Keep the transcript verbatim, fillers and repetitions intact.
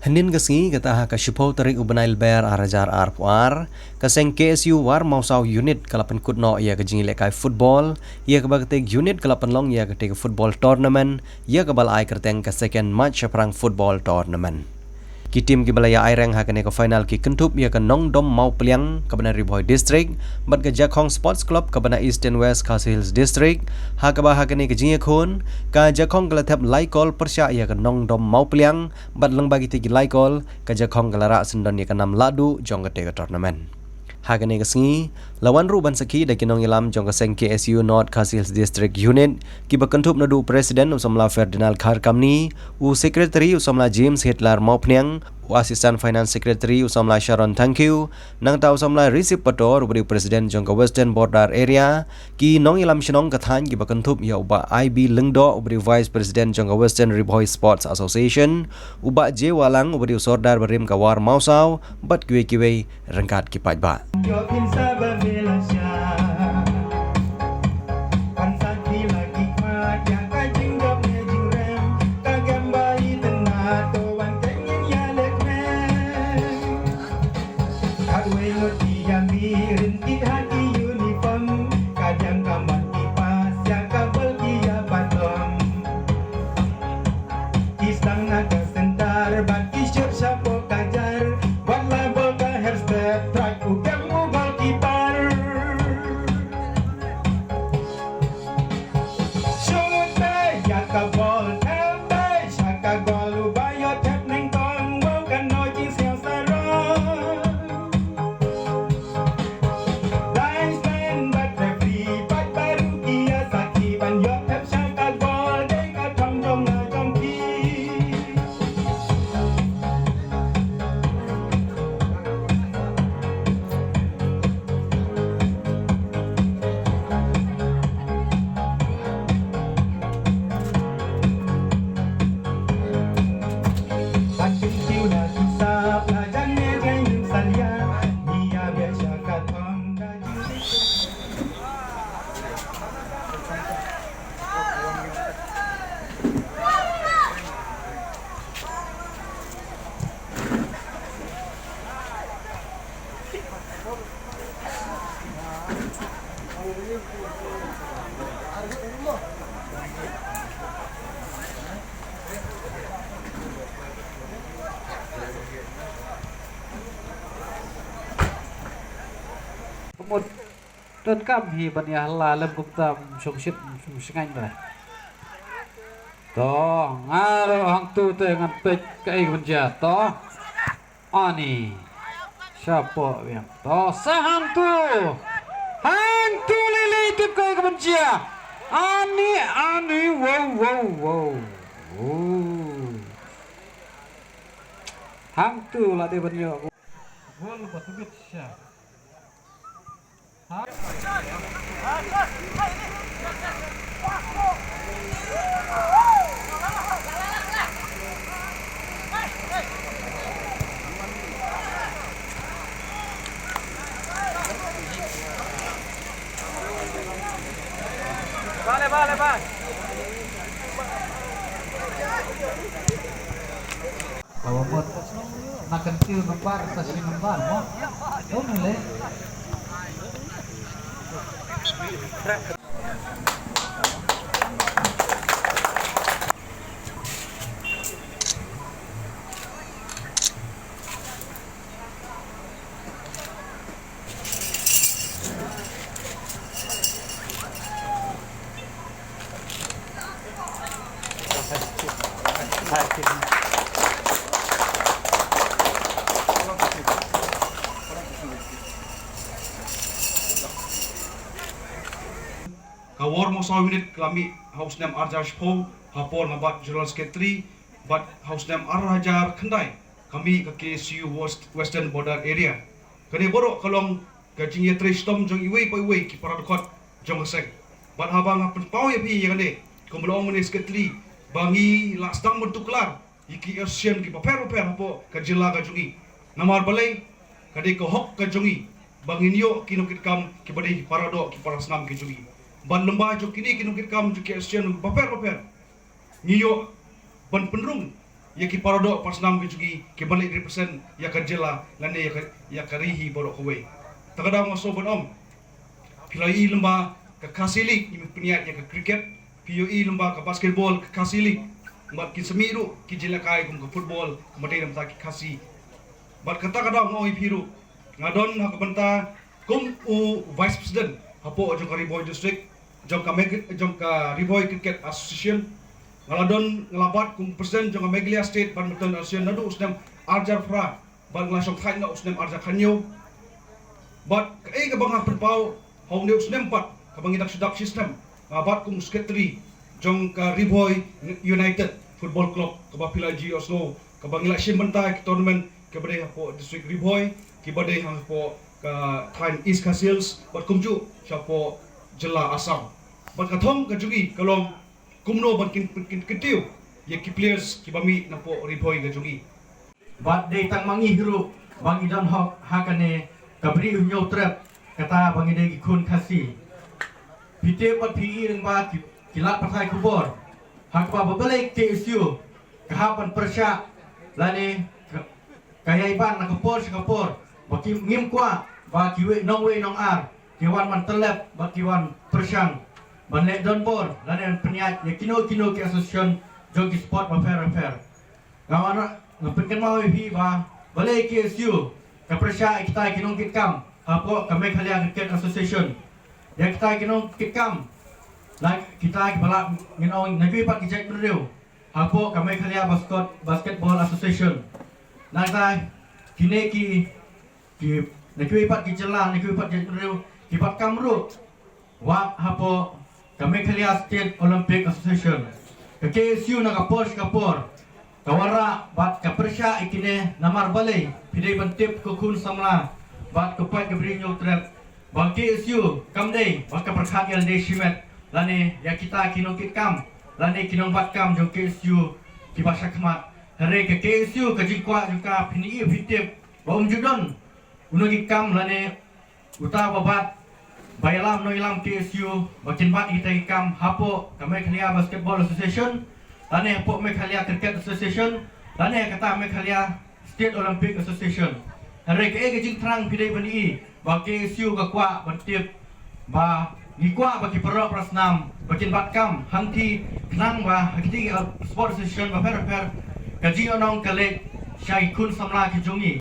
Hynnin ka sngi, kata ha ka shiphew tarik u bnai Lber ar hajar arphew ar, ka seng K S U War Mawsaw Unit ka la pynkut noh ïa ka jingïalehkai football, ïa kaba katei ka unit ka la pynlong ïa katei ka football tournament, ïa kaba la ai kyrteng ka Second March Shaphrang Football Tournament. Ki team kiba la ïa aireng ha kane ka final ki kynthup ïa ka Nongdom Mawpliang kaba na Ri Bhoi District bad ka Jakhong Sports Club kaba na Eastern West Khasi Hills District, ha kaba ha kane ka jingïakhun ka Jakhong ka la thep lai kol pyrshah ïa ka Nongdom Mawpliang, bad lyngba kitei ki lai kol ka Jakhong ka la rah syndon ïa ka nam lahduh jong katei ka tournament. Ha kane ka sngi la wan ruh ban sakhi da ki nongïalam jong ka seng K S U North Khasi Hills District Unit, kiba kynthup naduh u President u samla Ferdinand Kharkamni, u Secretary u samla James Hitler Mawphniang, u Assistant Finance Secretary u samla Sharon Thangkhiew, nangta u samla Recep Pator uba dei u President jong ka Western Border Area, ki nongïalam shnong ka thaiñ kiba kynthup ïa u Bah I B Lyngdoh uba dei u Vice President jong ka Western Ri Bhoi Sports Association, u Bah J Walang uba dei u Sordar barim ka War Mawsaw, bad kiwei kiwei ryngkat ki paidbah. Ki sdang na ka center bad ki shot shapoh ka jar, wat la bol ka hair step track u kem u goalkeeper. Shot te ïa ka bol, thep te sha ka goal, u ba ïoh thep nyngkong, wow, kano jingsngew sarong. Linesman bad referee pat baroh ki ïa sakhi ban ïoh thep sha ka goal, dei ka thong jong nga jong phi. Mut donkam hi ban ïa hala lem kumta, shong shit shong shngain ba. To, nga ruh hangtu te ngan peit kaei ka ban jia to. Ani. Shapoh biang. To, sa hangtu. Hangtu lei lei tip kaei ka ban jia. Ani, ani, wow, wow, wow. Wow. Hangtu la dei ban ïoh gol ba tbit sha. Vale, vale, vale. Kaba mut na kyntiew nambar sa shi nambar mo. To mele. Ka wor mo saw minit ka la mih ha u snem ar hajar shiphew, ha por nga bad General Secretary, bad ha u snem ar hajar khyndai ka mih ka K S U West, Western Border Area. Kane baroh ka long ka jingïatrei shitom jong iwei pa iwei ki para dkhot jong ka seng. Bad haba nga pynpaw ïa phi ïa kane, kumba la ong mynne Secretary, ba ngi la sdang ban tuklar ïa ki association ki bapher bapher hapoh ka jylla ka jong ngi. Namar balei, ka dei ka hok ka jong ngi ba ngin ïoh ki nongkitkam kiba dei ki para doh ki para snam ki jong ngi. Bad lyngba jong kine ki nongkitkam jong ki association bapher bapher, ngi ïoh ban pynrung ïa ki para doh para snam ki jong ngi kiban leit represent ïa ka jylla lane ïa ka, ïa ka ri hi baroh kawei. Ta ka daw nga sngewbha ban ong, phi la ïohi lyngba ka Khasi League, ngi pynïaid ïa ka cricket, phi ïohi lyngba ka basketball ka Khasi League. Bad kin sa mih ruh ki jingïalehkai kum ka football, ka mutei na bynta ki Khasi. Bad kata ka daw nga ong ïa phi ruh, nga don ha ka bynta kum u Vice President hapoh jong ka Ri Bhoi District, jong ka Megh-, jong ka Ri Bhoi Cricket Association. Nga la don, nga la bat kum President jong ka Meghalaya State Badminton Association naduh u snem ar hajar phra, bad nga la shong thait noh u snem ar hajar khathynñiew. Bad kaei kaba nga pynpaw ha une u snem pat, kaba ngi dang shu dap shi snem, nga bat kum Secretary jong ka Ri Bhoi United Football Club, kaba phi la ju ïohsngew, kaba ngi la shim bynta ki tournament kiba dei hapoh District Ri Bhoi, kiba dei hapoh ka thaiñ East Khasi Hills, bad kumjuh shapoh jylla Assam. Bad ka thong ka jong ngi ka long kumno ban kin, kin, kin kyntiew ïa ki players kiba mih napoh Ri Bhoi ka jong ngi. Bad dei tang ma ngi hi ruh ba ngi don hok ha kane ka Bri u Hynñiewtrep, kata ba ngi dei ki khun Khasi. Phi tip bad phi i lyngba ki, ki lad pathai khubor, ha kaba ba balei K S U ka hap ban pyrshah lane ka, ka ïai ban na ka por sha ka por, ba ki ngim kwah ba kiwei nongwei nongar ki wan ban tyllep bad ki wan pyrshang ban leh donbor lane ban pynïaid ïa kino kino ki association jong ki sport bapher bapher. Nga wan, nga pynkynmaw ïa phi ba balei K S U ka pyrshah ïa kita ki nongkitkam hapoh ka Meghalaya Cricket Association. Ïa kita ki nongkitkam, la kita kiba la, ngin ong, na kiwei pat ki jaitbynriew hapoh ka Meghalaya Basket-, Basketball Association. Nangta kine ki, ki, na kiwei pat ki jylla, na kiwei pat ki jaitbynriew, ki bat kam ruh wat hapoh ka Meghalaya State Olympic Association. Ka K S U na ka por sha ka por ka wanrah bad ka pyrshah ïa kine, namar balei, phi dei ban tip ko khun samla bad ko paid ka Bri u Hynñiewtrep, ba K S U kam dei ba ka pyrkhat ïa lade shimet lane ïa kita ki nongkitkam lane ki nongbat kam jong K S U kiba shakhmat. Hynrei ka K S U, ka jingkwah jong ka, phin ïohi phin tip ba um ju don u nongkitkam lane uta uba bat ba ïalam nongïalam K S U ba kin bat ïa kita ki kam hapoh ka Meghalaya Basketball Association lane hapoh Meghalaya Cricket Association lane kata Meghalaya State Olympic Association. Hynrei kaei ka jingthrang phi dei ban ïohi ba K S U ka kwah ban tip ba ngi kwah ba ki para doh para snam ba kin bat kam hangtei, khnang ba ha kitei ki, uh, sport association bapher bapher ka jingïohnong ka leit sha ki khun samla ki jong ngi.